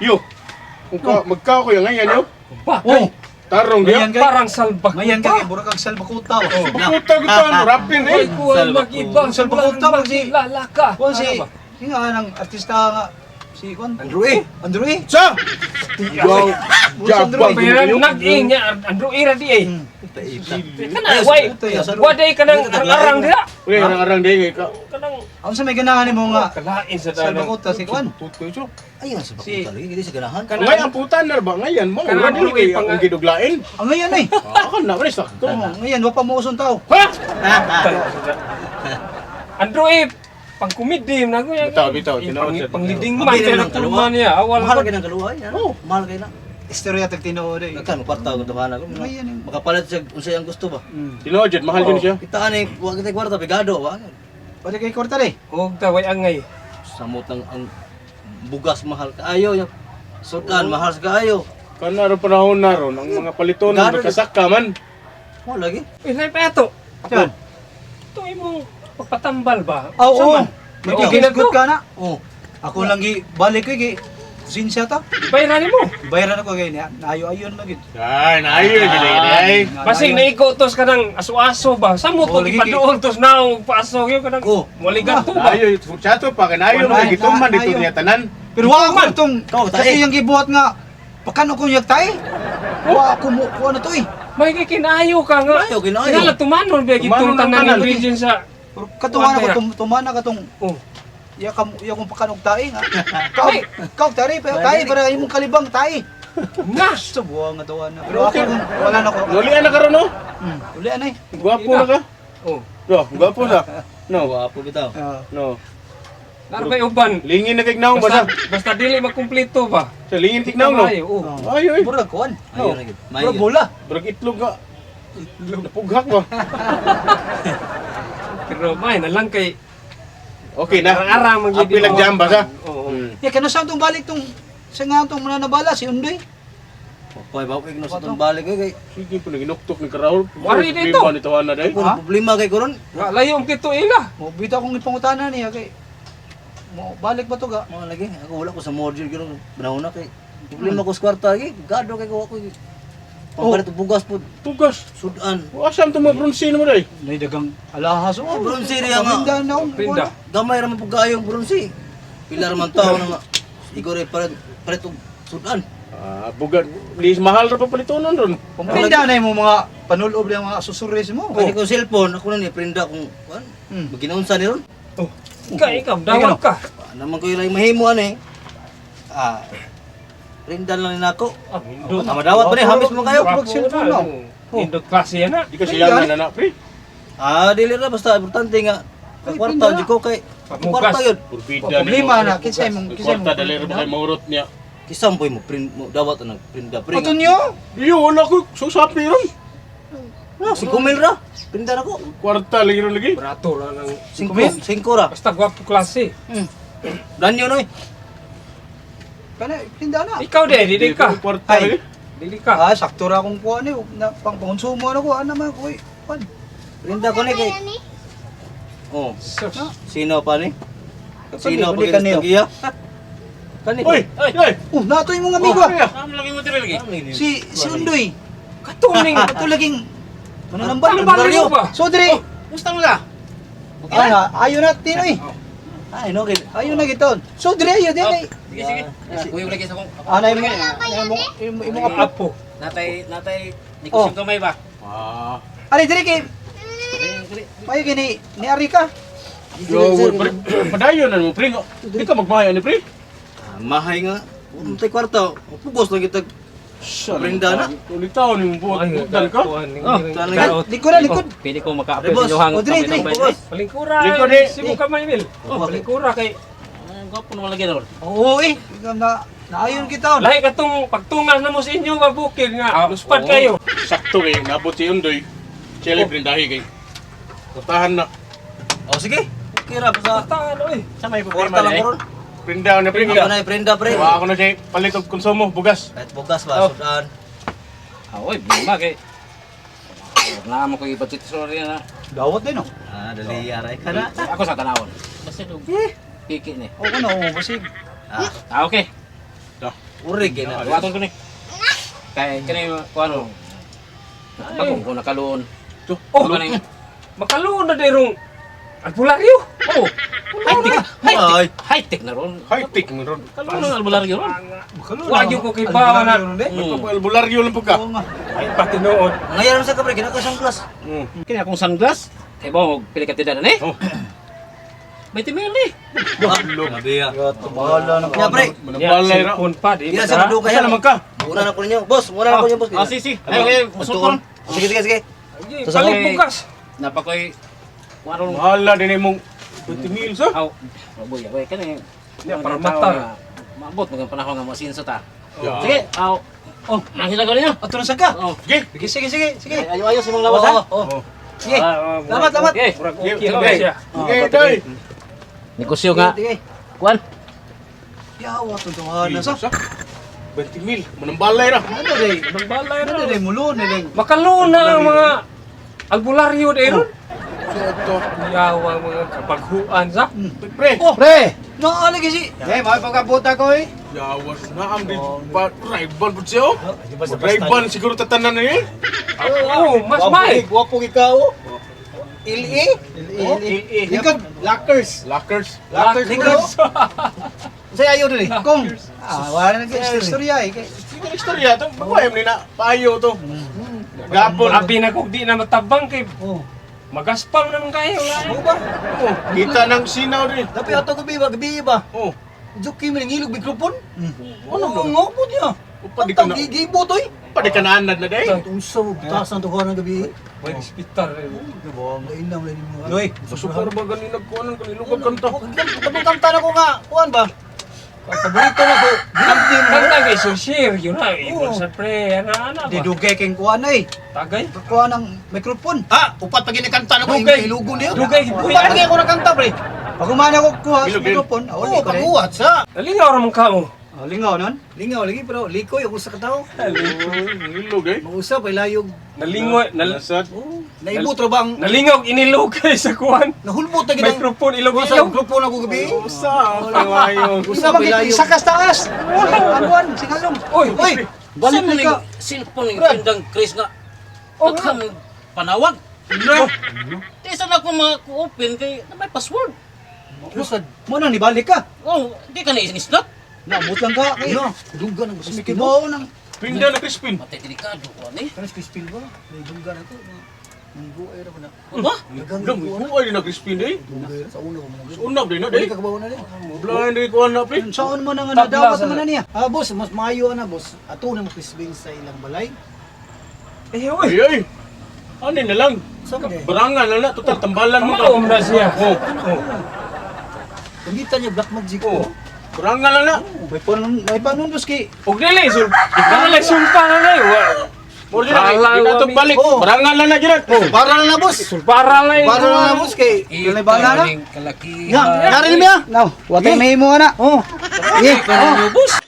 Yo. Kung ka, magkao ko yung ngayon yo. Bakay. Tarong diya. Ngayon kay Parang salbak. Ngayon kay mura kag salbakuta. Oh. Puta ko to, ano, rapin Ay, eh. kuwan Salbak. mag-iba. Salbakuta, Magilala ka. Kuan si Ano ba? si nga nang artista nga si kuan Andrew eh. Andrew eh. Sa! Wow. Jabang. Pero nag-ing niya, Andrew Ira di eh. Taita. Kana, way. Waday ka ng arang diha. Uy, arang-arang di ka. Kanang Ang sa may ganahan nimo nga kalain sa danang. salbakuta si kuan. Puto ito. Ay, ang Si- salbakuta lagi hindi sa ganahan. Kanang- Ngayon ang putan na ba? Ngayon mo. Kanang Wala Andrew dili kay eh, pang- ang giduglain. Ang ngayon eh. Ah, kan na pre sakto. Oh, ngayon wa pa mo usong tao. Ha? Andrew eh, pang komedi na ko yan. Bitaw, bitaw, Eh, tinuod siya. Pang leading man, Mabili pero ng kaluwa. tulman niya. Awal Mahal ko. kay ng kaluwa yan. Oh. Mahal kay na. Istorya tag tinuod eh. Nagkan mo kwarta ko tawanan ko. Ngayon eh. Makapalit siya unsay ang gusto ba. Tinuod jud, mahal jud siya. Kita ani wa kitay kwarta bigado wa. Pwede kay kwarta eh. Huwag ta, way angay. Samot ang bugas mahal kaayo. Sudan mahal sa kaayo. Kana ro panahon na ron ang mga palitonon Gano- nagkasaka man. Mo lagi. Eh, lain pa ato. Yan. Ito imong pagpatambal ba? Oo. Sa man? May Okay na to. good ka na. Oh. Ako lang gi balik ko gi sinsya ta. Bayaran mo. Bayaran ako kay niya. Naayo-ayon magid. Ay, naayo jud ay. Basig naiko tos kanang aso-aso ba? Sa mo Oh, to lagi, ipaduol tos naong paaso yun kanang Oh. maligat to ba? Naayo chato pa kanayo Wala, mga gituman dito naayo. niya tanan. Pero wa ako itong Ikaw, tae. kasi yung gibuhat nga pakano kong yag tae. Wa ako mo kuan na to eh. May kinaayo ka nga. Kinaayo, kinaayo. Kinala tumanon ba Tumanon gitong ang tanan tanan. ingredients sa Pero katuwa na ko Kuan tumana ka tong Oh. iya ka iya kong pakanog tae nga. Kaw kaw tae pero tae para imong kalibang tae. Na. Sa buwa nga tuwa na. Pero ako kung wala na ko. Nulian na karon no? Ulian ay. Gwapo na ka. Oh. Yo, gwapo sa. No. Wapo bitaw. Ah, No. Naro kay uban. Lingin na kay naong ba Basta, sa? basta dili makumpleto ba? Sa lingin tignaw no. Maayo, oh. Ayo ay. Murag kuan. Ayo na gid. Murag bola. Brag itlog ka. Napughak ba? Pero may na lang kay Okay na. Arang-arang man gyud Apil lang jam ba sa? Oo. Ya kano sa tong balik tong sa nga tong mananabala si Undoy. Papoy ba ko sa tong balik eh, kay Sige po naginuktok ni Karahol. Wari dito. Problema ni tawana day. kung problema kay koron. Nga layo ang kito ila. Mo bitaw akong ipangutana niya kay mo balik ba to ga? Mga lagi ako wala ko sa module gyud panahon na kay problema ko sa kwarta lagi. Gado kay ko ako. Pangpalit og bugas pud Tugas. sudan. Asam to mga bronze mo day. Nay dagang alahas oh. Bronze niya nga. Paminda na akong Prinda. Gamay ra man pud kaayong bronze. Pila ra man tawo na nga. Igor palit palit og sudan. Ah, bugan. Lis mahal ra pa palitonon ron. Paminda na mo mga panulob ng mga susuris mo. Kani ko cellphone ako na ni prinda kung kuan. Maginaunsa ni ron. Oh. Ikaw, ikaw, dawat ka. Wa naman ko ilay mahimo ani. Ah. Prinda lang ni nako. Ah, nindot. Tama dawat pa ni hamis mo kayo. Mag cellphone no. Nindot klase yan na. Di ka siya na na pre. Ah, dili ra basta importante nga Ay, kwarta prinda. jud ko kay Pamugas. kwarta yun. Purbida ni. Problema na kinsay mong kinsay Kwarta dali ra ba kay maurot niya. Kisam poy mo print mo dawat ang prinda pre. Ato niyo? Iyo wala ko susapi ron. No, 5,000 ra. Prinda na ko. Kwarta lagi ron lagi. Barato ra ng 5 5 ra. basta gwapo klase. Danyo noy. Kana prinda na. Ikaw de, dili ka. Kwarta Ay. lagi. Dili ka. Ah, sakto ra akong kuan eh. Na pang pangonsumo na ko ana man ko eh. Kuan. Prinda ko ni kay. Oh, Sus. sino pa ni? Sino pa Kani, kani, kini tagiya? Kani. Oy, oy. Oh, nato imong amigo. ah. Si si Undoy. Katuning. Ato laging mananambal. Tambal mo ba? So dire. Musta mo la? Ah, ayo na tinoy. Ay, no kay. Ayo na giton. So dire ayo dire. Sige, sige. Kuya lagi sa kong Ana imo imo imo imong apo. Apo. natay natay Oh. negosyo gamay ba? Ah. Ali dire kay Payo kini ni Arika. Yo, pre. Padayon na mo pre. Di ka magmahay ani pre. Ah, mahay nga. Untay kwarta. Pugos lang kita. Prinda na. Ulitaw ni mo buot butan ka. Oh, Likod na likod. Pwede ko maka-appeal Re, boss. sa inyong Oh, dire, dire. Pugos. Palingkura. Lingkod, eh. Sibo ka may mil. Oh, Palingkura kay Gwapo naman lagi ron. Oo eh. Na naayon kita. lahi katong pagtungas na mo sa inyo nga bukid nga. Ah, Luspad oo. kayo. Sakto kay nabot si Undoy. Chele prindahi kay. Kwartahan na. Oh, sige. Okay ra basta Basta ano eh. Sa may kwarta lang ko ron. Prinda na pre. Ako na prinda pre. Wa ako na siya palit og konsumo bugas. Kahit bugas ba, sudan. Ah, oy, problema kay. Wala mo ko i-budget sorry na. Dawat din oh. Ah, dali aray ka na. Ako sa tanawon. Basta do. Piki ni. Oo na oh, basig. Ah, okay. Dah. Urig kay na. Buhaton ko ni. Kay kani ko ano. Bagong ko nakaluon. Oh, Kani. makaluon na dirong albularyo. Oh. High-tech, high-tech, Ay. high-tech na ron. High-tech man ron. Kaluon ang albularyo ron. Wa gyud ko kay bawa na. Albularyo lang po ka. Oo nga. Ay patinuod. Ngayon sa kabre kinaka sunglas. Kini akong sunglass. Kay mo pili ka tinda na ni. Oh. 20 mil ni. Grabe ah. Bahala na Kaya pre, Manambalay ra. Cellphone pa di. Ila sa kadugay. Asa naman ka? Mura na ko ninyo. Boss, mura na ko ninyo, boss. Ah, si si. Ay, ay, musul ko ron. Sige, sige, sige. Palit bukas. Napakoy kuan ron. Bahala din imong 20 mil sa. Aw, mabuya we kani. Ya, para mata. Maabot mga panahon nga masinso ta. Ya. Sige, aw. Oh, nangila ko ninyo. Ato na sa ka. Oh. Sige. Sige, sige, sige, sige. Ayo ayo sa imong lawas ha. Oo, oo. Sige. Ah, Salamat, salamat. Okay. Murag Sige, okay sige. na siya. Sige, day. Negosyo nga. Sige. Kuan. Yawa to na sa. 20 mil. Manambalay ra. Ano day? Nangbalay Ano ra. day mulo na day. Makaluon na ang mga albularyo dayron. Soto. Yawa mga kabaghuan sa. Pre. Oh, pre. Naa lagi si. Eh, may pagkabuta ko eh. Yawas na ang di ba Ray-Ban po siya. oh. Ray-Ban siguro tatanan na eh. Oo, mas may. Wapo ikaw. Ili. Ili. Likod. Lockers. Lockers. Lockers. Lockers. Sa ayo dili. Kung ah wala na kay istorya eh. Sige istorya to. Baguhay ni na paayo to. Gapon. Abi na kog di na matabang kay Oh. magaspang naman kayo. Mo ba? Oh, kita ng sinaw din. Dapat ato gabi ba gabi ba? Oh, Juki man ngilog mikrofon. Ano mo ngopod niya? Pwede ka na. Gigibo toy. Pwede ka na anad na day. Unsa butasan to ng gabi. May hospital. Lain lang lain mo. Doy, Masukar ba ganin nagkuanan kanilugag kanta? Tabang kanta na ko nga. Kuan ba? Paborito na ko. Ginamti mo. Kanta kay so share yun na. Ibon sa pre, ana ana Di ba. dugay kay kuan ay. Tagay. Kuan ang mikrofon. Ha? Upat pag ginikanta na ko, Dugay. ilugo niyo. Dugay Upat pag ako nakanta, pre. Pag umana ko kuha sa Bilog din. mikrofon, ah, Oo, wala ko rin. pag-uwat sa. Nalingaw ra man ka mo. Oh, lingaw nun. Lingaw lagi pero likoy ako sa kataw. Ilog eh. Mausap ay layog. Nalingaw nal, Nasad. Naibot ra bang nalingaw inilog kay sa kuan. nahulbot na ginang Microphone ilog sa ilog. grupo na ko gabi. Usa. Pangayo. Usap ay Bakit layog. isa kas taas? Anuan, singalong. Oy, Oy, balik Balik ka. Cellphone ni Pindang Chris nga. Daghang panawag. Di sa na ko ma-open kay na may password. Lusad. Mo nang nibalik ka. Oh, di ka na isnot. Naabot lang ka. Kay. No, duga na ko sa Kibaw nang Pinda na Crispin. Matay delikado ko ani. Kanis Crispin ba? May duga na ko. Munggo ay ra ba na. Ba? Daghang Dam, ko na. buhay na Crispin eh. Duga sa una ko man. Sa una din na Dili day. ka kabaw na din. Blind din ko na pre. saan mo nang ano Tabla dawat sa- mo na niya. Ah, boss, mas maayo ana, boss. Ato na mo Crispin sa ilang balay. Eh, oy. Ay ay. Ano na lang? Sa man eh. Barangan na na total tambalan mo ka. Maom na siya. Oh, Gamitan niya black magic oh. ko. Barangan na na. May panundos kay. Og dili sul. Ikaw na lang sumpa na na. Mo din na Balang dito wami. balik. Barangan na na gyud. Para na na, boss. Sulpara lang. Para na na, boss kay. Walay bala na. Kalaki. Nga, nari niya. Now, watay may mo ana. Oh. Eh, Boss.